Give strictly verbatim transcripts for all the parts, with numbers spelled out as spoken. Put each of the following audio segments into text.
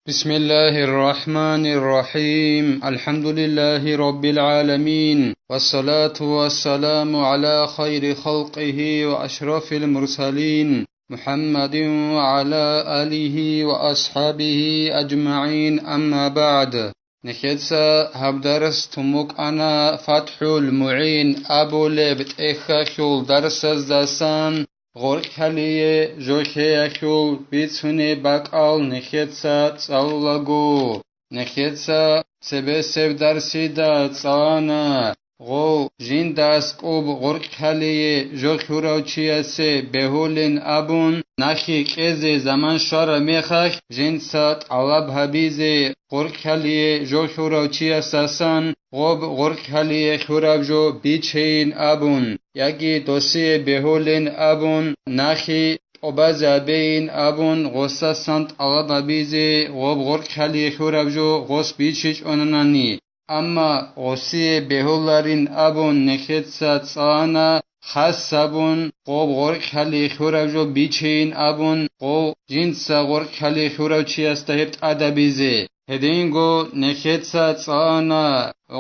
بسم الله الرحمن الرحيم. الحمد لله رب العالمين. والصلاة والسلام على خير خلقه وأشرف المرسلين محمد وعلى آله وأصحابه أجمعين. أما بعد. Нехеца гьаб дарс тун букӀана ФатхӀул МугӀин абулеб тӀехьалъул дарсаздасан. Гъоркьалие жо лъеялъул бицунеб бакӀал нехеца цӀалулаго. Нехеца цебесеб дарсида цӀалана, гъов жинда аскӀоб гъоркьалие жо лъурав чиясе бегьулин абун, нахи кьезе заман щвараб мехалъ, жинца тӀалаб гьабизе гъоркьалие жо лъурав чиясдасан гъоб гъоркьалие лъураб жо бичейин абун, яги досие бегьулин абун, нахи тӀобазе гьабейин абун, гъосасан тӀалаб гьабизе гъоб гъоркьалие лъураб жо гъос бичичӀонанани. Амма гъосие бегьуларин абун нехеца цӀана, хас гьабун, гъоб гъоркьалие лъураб жо бичейин абун, гъов жинца гъоркьалие лъурав чиясда гьеб тӀадабизе. Гьединго нехеца цӀана,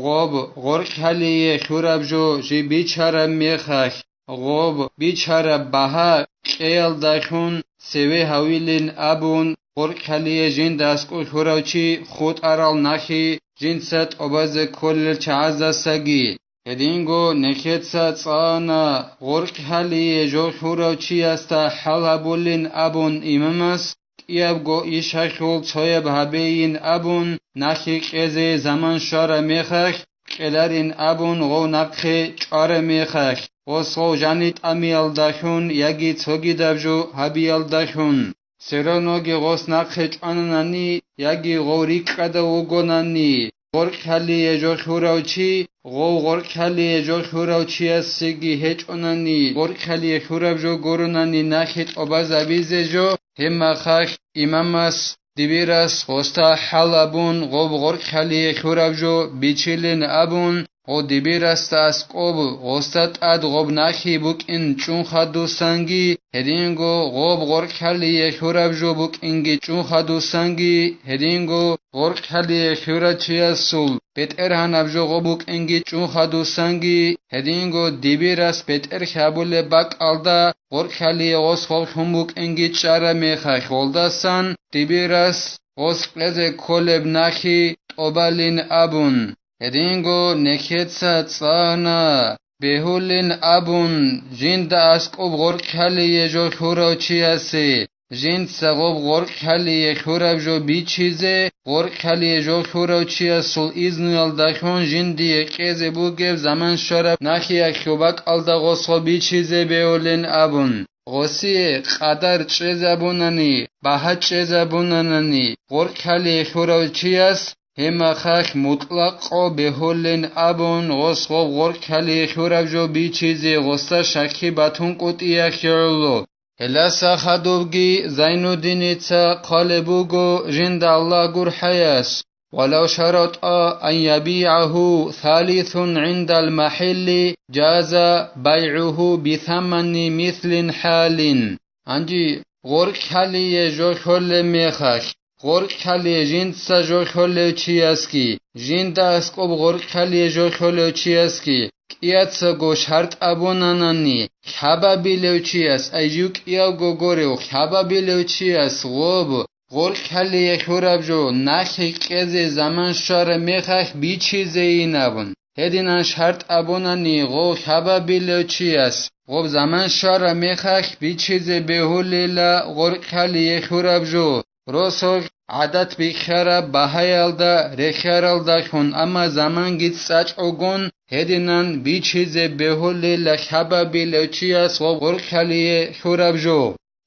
гъоб гъоркьалие лъураб жо жиб бичараб мехалъ, гъоб бичараб багьа кьеялдалъун цеве гьавилин абун, гъоркьалие жинда аскӀоб лъурав чи хутӀарал нахи жинца тӀобазе кколел чагӀаздасаги. Гьединго нехеца цӀана, гъоркьалие жо лъурав чиясда хӀал гьабулин абун имамас, кӀиябго ишалъул цояб гьабейин абун, нахи кьезе заман щвараб мехалъ, кьеларин абун гъов нахъе чӀвараб мехалъ, гъос гъов жаниб тӀамиялдалъун яги цогидаб жо гьабиялдалъун. Все равноги гъос нахъе чӀвананани яги гъов рикӀкӀадав вугонани, гъоркьалие жо лъурав чи, гъов гъоркьалие жо лъурав чиясеги гьечӀонани, гъоркьалие лъураб жо гуронани нахи тӀобазабизе жо, гьебмахалъ имамас, дибирас гъосда хӀал абун, гъоб гъоркьалие лъураб жо бичилин абун, гъо дибирасда аскӀоб гъосда тӀад гъоб нахи букӀин чӀун хадусанги, гьединго гъоб гъоркьалие лъураб жо букӀинги чӀун хадусанги, гьединго гъоркьалие лъурав чиясул бетӀергьанаб жо гъоб букӀинги чӀун хадусанги, гьединго дибирас бетӀер хьабулеб бакӀалда гъоркьалие гъос гъов лъун букӀинги чӀараб мехалъ, гъолдасан дибирас гъос кьезе кколеб нахи тӀобалин абун. Гьединго нехеца цӀана, бегьулин абун, жинда аскӀоб гъоркьалие жо лъурав чиясе, жинца гъоб гъоркьалие лъураб жо бичизе, гъоркьалие жо лъурав чиясул изнуялдалъун жиндие кьезе бугеб заман щвараб нахиялъул бакӀалда гъос гъо бичизе бегьулин абун. Гъосие къадар чӀезабунани, багьа чӀезабунанани, гъоркьалие лъурав чияс гьебмахалъ мутӀлакъго бегьулин абун, гъос гъоб гъоркьалие лъураб жо бичизе гъосда щакки батун кӀутӀиялъе гӀоло. Гьелдаса хадубги Зайнуддиница хъвалеб буго, жинда Аллагь гурхӀаяс: «ولو شرط أن يبيعه ثالث عند المحل جاز بيعه بثمن مثل حال». Гьанже гъоркьалие жо лъолеб мехалъ, гъоркьалие жинца жо лъолев чиясги, жинда аскӀоб гъоркьалие жо лъолев чиясги кӀияцаго шартӀ абунанани, хабабилев чияс, ай жив кӀиявго гурев, хабабилев чияс гъоб гъоркьалие лъураб жо нахъе кьезе заман щвараб мехалъ бичизейин абун. Гьединан шартӀ абунани, гъов хабабилев чияс гъоб заман щвараб мехалъ бичизе бегьулила гъоркьалие лъураб жо, росулъ гӀадат бихьараб багьаялда рехиаралдалъун, амма заманги цӀачӀогун, гьединан бичизе бегьулила хабабилев чияс гъоб гъоркьалие лъураб жо.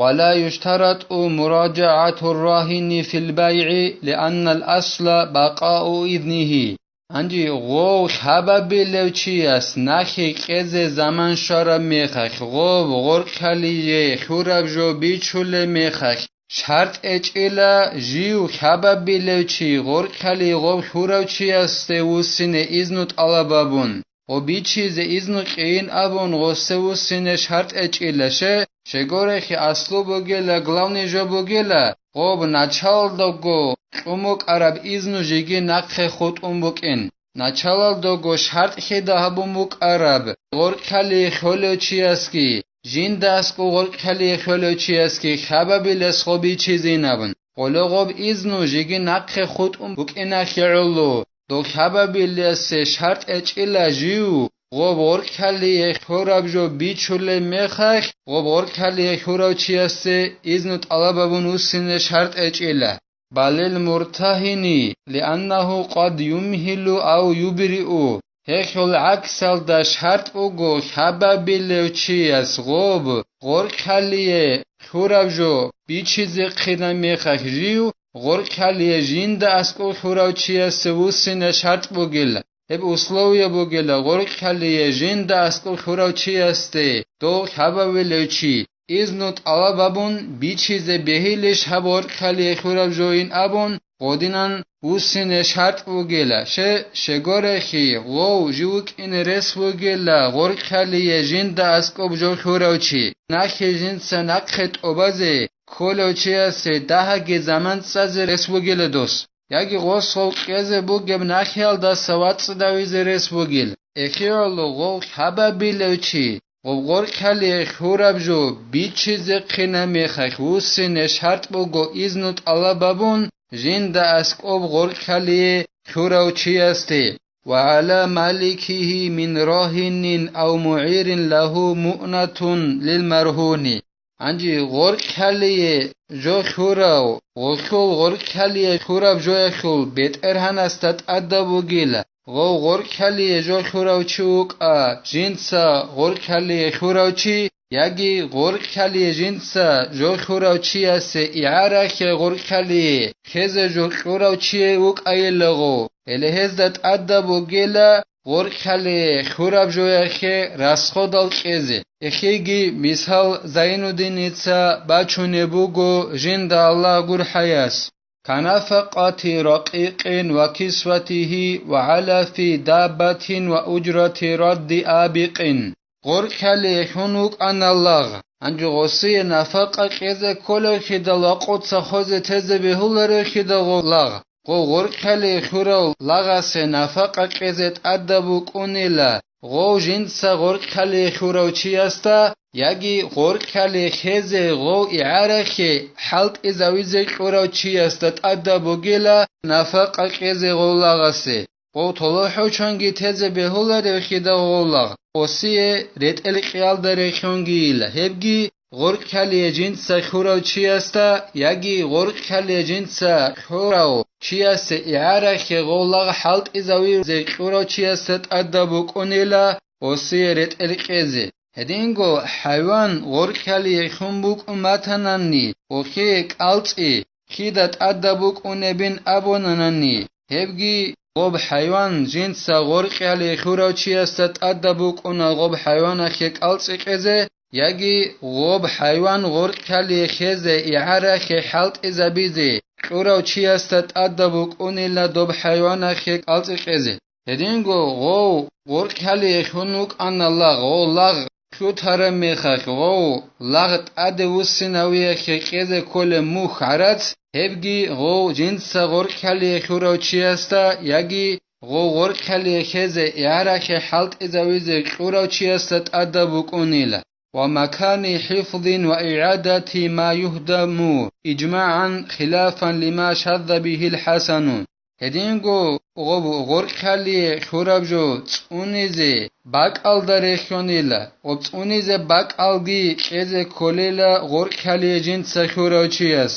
ولا يشترط مراجعة الراهن في البيع لأن الأصل بقاء إذنه. Гьанже гъов хабабилев чияс нахъе кьезе заман щвараб мехалъ, гъов гъоркьалие лъураб жо бичулеб мехалъ, шартӀ гьечӀила жив хабабилев чи гъоркьалие гъов лъурав чиясде вуссине изну тӀалаб абун. Гъо бичизе изну кьейин абун гъосде вуссине шартӀ гьечӀила, ще, щегорехи аслу бугела, главный жо бугела, Гъоб началалдаго кьун букӀараб изну жеги нахъе хутӀун букӀин. Началалдаго шартӀлъида гьабун букӀараб гъоркьалие хьолев чиясги, жинда аскӀов гъоркьалие хьолев чиясги хабабилес гъоб бичизинабун. Гъоло гъоб изну жеги нахъе хутӀун букӀиналъе гӀоло, дол хабабилесе шартӀ гьечӀила жив гъоб гъоркьалие хьураб жо бичулеб мехалъ, гъоб гъоркьалие хьурав чиясде изну тӀалаб гьабун вуссине шартӀ гьечӀила. Балил муртагьини, лианнагьу къад юмгьилу ав юбриу, гьелъул гӀаксалда шартӀ буго хабабилев чияс гъоб гъоркьалие хьураб жо бичизе хъинаб мехалъ жив гъоркьалие жинда аскӀов хьурав чиясе вуссине шартӀ бугила. Гьеб условие бугила гъоркьалие жинда аскӀов хьурав чиясде дов хабавилев чи изну тӀалаб гьабун бичизе бегьилищ гьаб гъоркьалие хьураб жойин абун, гъодинан вуссине шартӀ вугела, ще, щегорехи, гъов жив вукӀине рес вугела гъоркьалие жинда аскӀоб жо хьурав чи, нахъе жинца нахъе тӀобазе кколев чиясе дагьаги заман цӀазе рес вугела дос. Яги гъос гъов кьезе бугеб нахъеялдаса вацӀцӀадавизе рес вугел. Эхиялъул гъов хабабилев чи, гъоб гъоркьалие хьураб жо бичизе хъинаб мехалъ вуссине шартӀ буго изну тӀалаб гьабун, жинда аскӀоб гъоркьалие хьурав чиясде. Ва гӀала маликигьи мин рагьинин ав мугӀирин лагьу муънатун лил маргьуни. Гьанже гъоркьалие жо хьурав, гъолъул гъоркьалие хьураб жоялъул бетӀергьанасда тӀадаб бугила, гъов гъоркьалие жо хьурав чи вукӀа, жинца гъоркьалие хьурав чи, яги гъоркьалие жинца жо хьурав чиясе игӀарахъе гъоркьалие хезе жо кьурав чи вукӀайила гъов, гьеле гьезда тӀадаб бугела гъоркьалие хьураб жояхъе расходал кьезе. Эхеги мисал Зайнудиница бачунеб буго жинда Аллагь гурхӀаяс: «Канафакъати ракъикъин ва кисватихи ва гӀалафи даббатин ва уджрати радди абикъин». Гъоркьалие хьун вукӀана лагъ. Гьанже гъосие нафакъа кьезе кколевхидал вакъуца хозе тезе бегьуларевхидал гъов лагъ. Гъов гъоркьалие хьурав лагъасе нафакъа кьезе тӀадаб букӀунила, гъов жинца гъоркьалие хьурав чиясда, яги гъоркьалие хезе гъов игӀарахъе хӀалтӀизавизе кьурав чиясда тӀадаб бугила нафакъа кьезе гъов лагъасе. Гъов толохӀочонги тезе бегьуларевхидал гъов лагъ, осие ретӀел кьиялда рехьонгийила, гьебги гъоркьалие жинца хьурав чиясда яги гъоркьалие жинца хьурав чиясе игӀарахъе гъов лагъ хӀалтӀизавизе кьурав чиясда тӀадаб букӀунила осие ретӀел кьезе. Гьединго хӀайван гъоркьалие хьун букӀун батанани, охие кӀалцӀи кида тӀадаб букӀунебин абунанани, гьебги гъоб хӀайван жинца гъоркьалие хьурав чиясда тӀадаб букӀуна гъоб хӀайванахъе кӀалцӀи кьезе, яги гъоб хӀайван гъоркьалие хезе игӀарахъе хӀалтӀизабизе кьурав чиясда тӀадаб букӀунила доб хӀайванахъе кӀалцӀи кьезе. Гьединго гъов гъоркьалие хьун вукӀана лагъ, гъов лагъ лъутараб мехалъ, гъов лагъ тӀаде вуссинавиялъе кьезе кколеб мухь гӀарац, гьебги гъов жинца гъоркьалие хьурав чиясда яги гъов гъоркьалие хезе игӀарахъе хӀалтӀизавизе кьурав чиясда тӀадаб букӀунила. Ва макани хӀифзин ва игӀадати ма югьдаму ижмагӀан хилафан лима шазза бигьил хӀасанун. Гьединго гъоб гъоркьалие хьураб жо цӀунизе бакӀалда рехьонила, гъоб цӀунизе бакӀалги кьезе кколела гъоркьалие жинца хьурав чияс,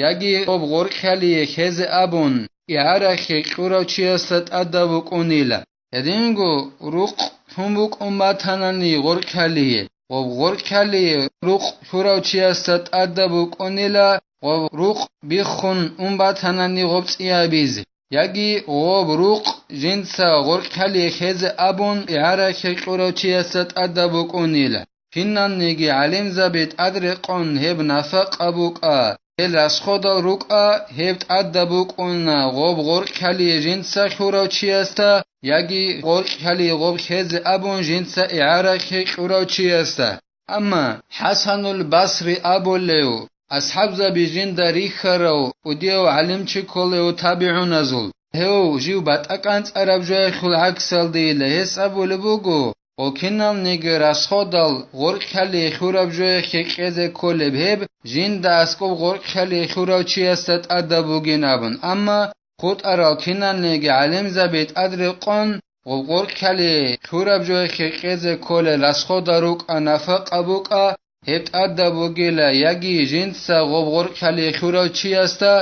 яги гъоб гъоркьалие хезе абун, игӀарахъе кьурав чиясда тӀадаб букӀунила. Гьединго рукъ хьун букӀун батанани гъоркьалие, гъоб гъоркьалие рукъ хьурав чиясда тӀадаб букӀунила гъоб рукъ биххун ун батанани гъоб цӀиябизе, яги гъоб рукъ жинца гъоркьалие хезе абун игӀарахъе кьурав чиясда тӀадаб букӀунила. Кинанниги гӀалимзаби тӀадрекъон гьеб нафакъа букӀа, гьел расходал рукӀа, гьеб тӀадаб букӀуна гъоб гъоркьалие жинца хьурав чиясда, яги гъоркьалие гъоб хезе абун жинца игӀарахъе кьурав чиясда. Амма ХӀасанул Басри абулев, асхӀабзаби жинда рихьарав кӀудияв гӀалимчи кколев табигӀуназул. Гьев жив батӀа кӀанцӀараб жояхьул гӀаксалдейила, гьес абулеб буго, гъо киналниги расходал гъоркьхӀалие хьураб жояхье кьезе кколеб гьеб жинда аскӀоб гъоркьхӀалие хьурав чиясда тӀадаб бугин абун, амма хутӀарал киналниги гӀалимзаби тӀадрекъон, гъоб гъоркьхӀалие хьураб жояхье кьезе кколел расходал рукӀа нафакъа букӀа, гьеб тӀадаб бугила, яги жинца гъоб гъоркьхӀалие хьурав чиясда,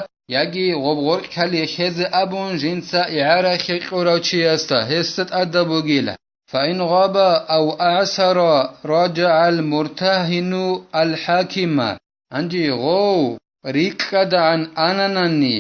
яги гъоб гъоркьхӀалие хьезе абун жинца игӀарахье кьурав чиясда, гьесда тӀадаб бугила. فإن غاب أو أعسر رجع المرتهن الحاكم. Гьанже гъов рикӀкӀадагӀан ананани,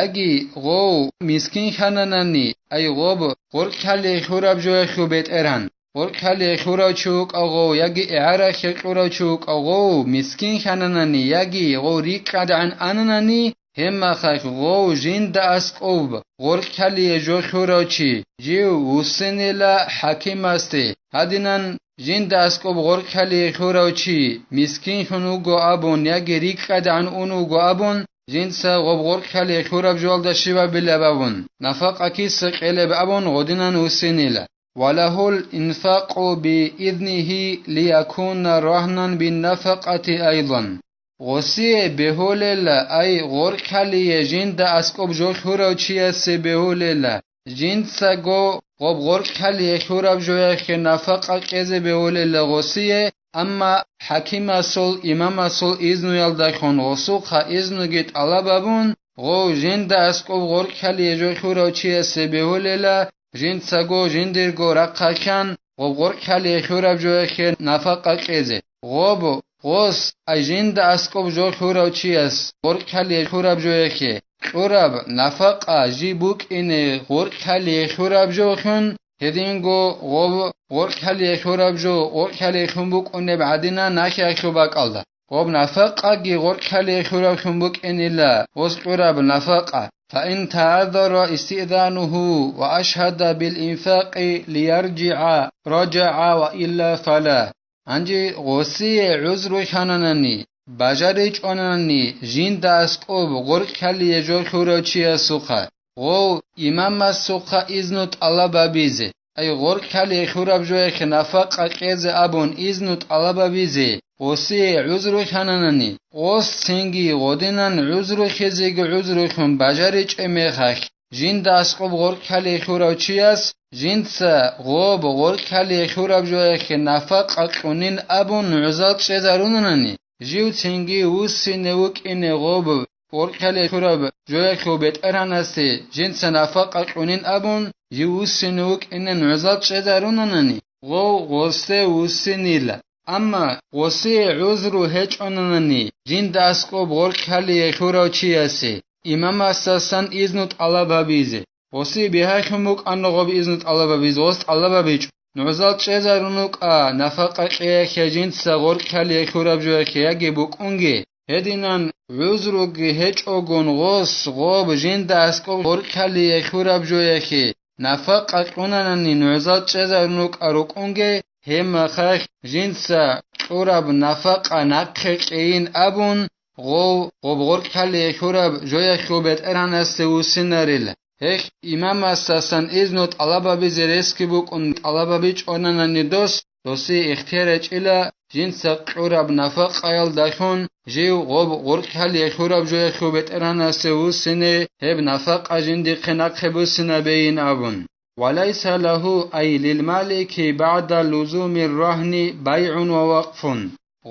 яги гъов мискинхьананани, ай гъоб гъоркьхӀалие хьураб жояхьул бетӀергьан, гъоркьхӀалие хьурав чи вукӀа гъов, яги игӀарахье кьурав чи вукӀа гъов, мискинхьананани, яги гъов рикӀкӀадагӀан ананани, гьебмахалъ гъов жинда аскӀов гъоркьхӀалие жо хьурав чи, жив вуссинила хӀакимасде. Гьадинан жинда аскӀоб гъоркьхӀалие хьурав чи мискинлъун вуго абун яги рикӀкӀадегӀан ун вуго абун, жинца гъоб гъоркьхӀалие хьураб жоялда щибабилеб абун, нафакъа киса кьелеб абун гъодинан вуссинила. وله الإنفاق بإذنه ليكون رهنا بالنفقة أيضا. Гъосие бегьулела, ай гъоркьхӀалие жинда аскӀоб жо хьурав чиясе бегьулела, жинцаго гъоб гъоркьхӀалие хьураб жояхье нафакъа кьезе бегьулела гъосие, амма хӀакимасул, имамасул изнуялдалъун гъосухъа изнуги тӀалаб абун, гъов жинда аскӀоб гъоркьхӀалие жо хьурав чиясе бегьулела, жинцаго жиндирго рахъалъан гъоб гъоркьхӀалие хьураб жояхье нафакъа кьезе. Гъоб, гъос, ай жинда аскӀоб жо хьурав чияс гъоркьхӀалие хьураб жояхье кьураб нафакъа жиб букӀине гъоркьхӀалие хьураб жо хьун, гьединго гъоб гъоркьхӀалие хьураб жо гъоркьхӀалие хьун букӀунеб гӀадина нахьалъул бакӀалда. Гъоб нафакъаги гъоркьхӀалие хьурав хьун букӀинила гъос кьураб нафакъа. فإن تعذر استئذانه وأشهد بالإنفاق ليرجع رجع وإلا فلا. Гьанже гъосие гӀузру хьананани, бажаричӀонани жинда аскӀоб гъоркьхӀалие жо хьурав чиясухъа, гъов имамасухъа изну тӀалаб гьабизе, ай гъоркьхӀалие хьураб жояхье нафакъа кьезе абун изну тӀалаб гьабизе, гъосие гӀузру хьананани, гъос цинги гъодинан гӀузру хьезеги гӀузру хьун бажаричӀеб мехалъ, жинда аскӀоб гъоркьхӀалие хьурав чияс жинца гъоб гъоркьхӀалие хьураб жояхье нафакъа кьунин абун нугӀзал чӀезарунанани, жив цинги вуссине вукӀине гъоб гъоркьхӀалие хьураб жояхьул бетӀергьанасде жинца нафакъа кьунин абун, жив вуссине вукӀине нугӀзал чӀезарунанани, гъов гъосде вуссинила. Амма гъосие гӀузру гьечӀонанани жинда аскӀоб гъоркьхӀалие хьурав чиясе имамасдасан изну тӀалаб гьабизе. Гъосие бигьахьун букӀана гъоб изну тӀалаб гьабизе, гъос тӀалаб гьабичӀо. НугӀзал чӀезарун рукӀа нафакъа кьеяхье жинца гъоркьхӀалие хьураб жояхье яги букӀунге. Гьединан гӀузруги гьечӀогун гъос гъоб жинда аскӀоб гъоркьхӀалие хьураб жояхье нафакъа кьунанани нугӀзал чӀезарун рукӀа рукӀунге, гьебмахалъ жинца кьураб нафакъа нахъе кьейин абун, гъов гъоб гъоркьхӀалие хьураб жояхьул бетӀергьанасде вуссинарила. Гьелъ имамасдасан изну тӀалаб гьабизе ресги букӀун тӀалаб гьабичӀонанани дос, досие ихтияр гьечӀила жинца кьураб нафакъаялдалъун жив гъоб гъоркьхӀалие хьураб жояхьул бетӀергьанасде вуссине, гьеб нафакъа жиндихъе нахъе буссинабейин абун. وليس له أي للمالك بعد لزوم الرهن بيع ووقف.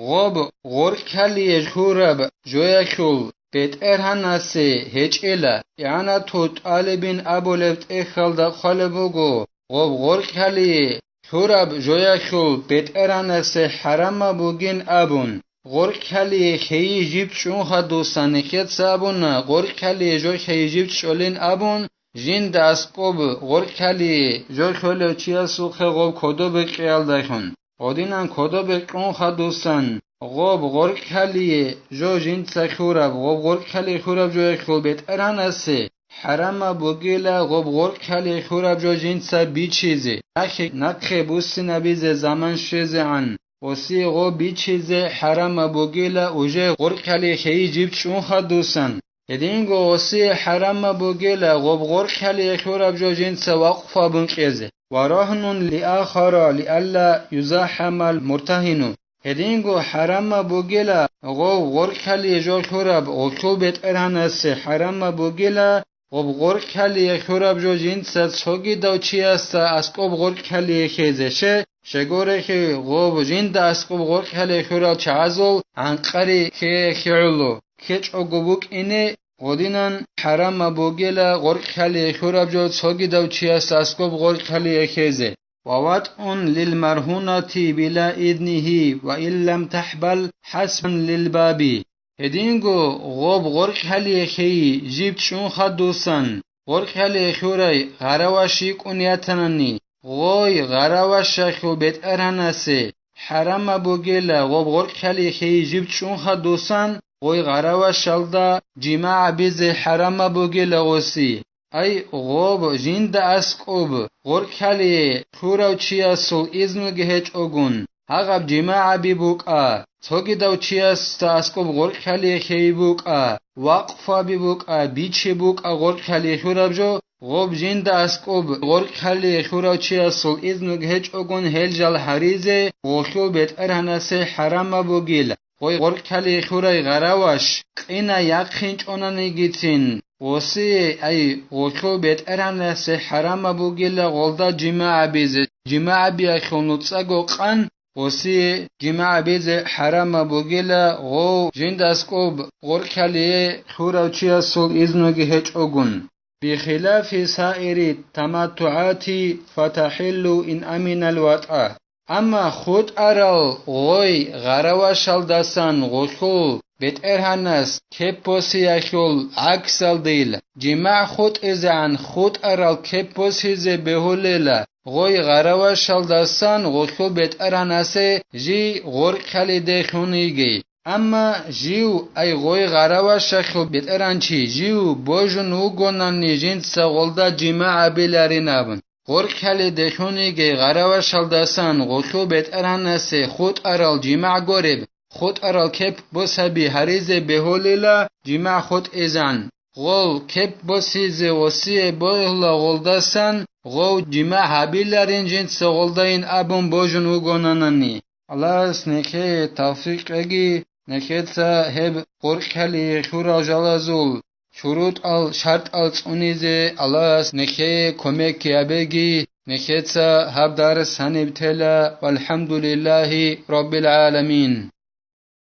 Гъоб гъоркьхӀалие хьураб жояхьул бетӀергьанасе гьечӀела игӀанатул тӀалибин абулеб тӀехьалда хъвалеб буго, гъоб гъоркьхӀалие хьураб жояхьул бетӀергьанасе хӀарамаб бугин абун, гъоркьхӀалие хьейи жиб чӀун хадусан нихьеца абуна, гъоркьхӀалие жо хьейи жиб чӀолин абун, жинда аскӀоб гъоркьхӀалие жо хьолев чиясухъе гъоб кодобе кьеялдалъун. Гъодинан кодобе кьун хадусан, гъоб гъоркьхӀалие жо жинца хьураб, гъоб гъоркьхӀалие хьураб жояхьул бетӀергьанасе хӀарамаб бугила гъоб гъоркьхӀалие хьураб жо жинца бичизе, нахъе, нахъе буссинабизе заман щвезегӀан. гъосие гъоб бичизе хӀарамаб бугила уже гъоркьалие хейи жиб чӀун хадусан. Гьединго гъосие хӀарамаб бугила гъоб гъоркьалие хьураб жо жинца вакъфабун кьезе. Ва рагьнун лиахара лиалла юзахӀамал муртагьину. Гьединго хӀарамаб бугила гъов гъоркьалие жо хьураб гъолъул бетӀергьанасе, хӀарамаб бугила гъоб гъоркьалие хьураб жо жинца цогидав чиясда аскӀоб гъоркьалие хьезе, ще, щегорехи гъоб жинда аскӀоб гъоркьалие хьурал чагӀазул гӀанкъари ккеяхъе гӀоло, ккечӀого букӀине, гъодинан хӀарамаб бугила гъоркьалие хьураб жо цогидав чиясда аскӀоб гъоркьалие хьезе. Ва ватӀун лил маргьунати била иднигьи ва ин лам тахӀбал хӀасбан лил баби. Гьединго гъоб гъоркьалие хейи жиб чӀун хадусан, гъоркьалие хьурай гъараваш йикӀун ятанани, гъой гъаравашахьул бетӀергьанасе хӀарамаб бугила гъоб гъоркьалие хейи жиб чӀун хадусан, гъой гъаравашалда жимагӀ гьабизе хӀарамаб бугила гъоси. Ай, гъоб жинда аскӀоб гъоркьалие хьурав чиясул изнуги гьечӀогун, гьагъаб жимагӀаби букӀа, цогидав чиясда аскӀоб гъоркьалие хейи букӀа, вакъфаби букӀа, бичи букӀа гъоркьалие хьураб жо, гъоб жинда аскӀоб гъоркьалие хьурав чиясул изнуги гьечӀогун гьел жал гьаризе гъолъул бетӀергьанасе хӀарамаб бугила. Гъой гъоркьалие хьурай гъараваш къина яхъинчӀонанигицин, гъосие, ай, гъолъул бетӀергьанасе хӀарамаб бугила гъолда жимагӀ гьабизе, жимагӀ гьабиялъул нуцӀаго къан гъосие жимагӀ гьабизе хӀарамаб бугила гъов жинда аскӀоб гъоркьалие хьурав чиясул изнуги гьечӀогун. Бихилафи саири таматтугӀати фатахӀиллу ин аминал ватӀа. Амма хутӀарал гъой гъаравашалдасан гъолъул бетӀергьанас кеп босиялъул гӀаксалдил, жимагӀ хутӀизегӀан хутӀарал кеп босизе бегьулела, гъой гъаравашалдасан гъолъул бетӀергьанасе жий гъоркьалиде хьун йигей. Амма жив, ай гъой гъаравашалъул бетӀергьанчи, жив божун вугонани жинца гъолда жимагӀ гьабиларин абун, гъоркьалиде хьун йигей гъаравашалдасан гъолъул бетӀергьанасе хутӀарал жимагӀ гореб, хутӀарал кеп босаби гьаризе бегьулила жимагӀ хутӀизан. Гъол кеп босизе гъосие бегьула гъолдасан, гъов жимагӀ гьабиларин жинца гъолдайин абун божун вугонанани. Аллагьас нехее тавфикъ кьеги, нехеца гьеб гъоркьалие хьурал жалазул шурутӀал, шартӀал цӀунизе Аллагьас нехее кумек гьабеги, нехеца гьаб дарс гьаниб тела. ВалхӀамдулиллагьи раббил гӀаламин.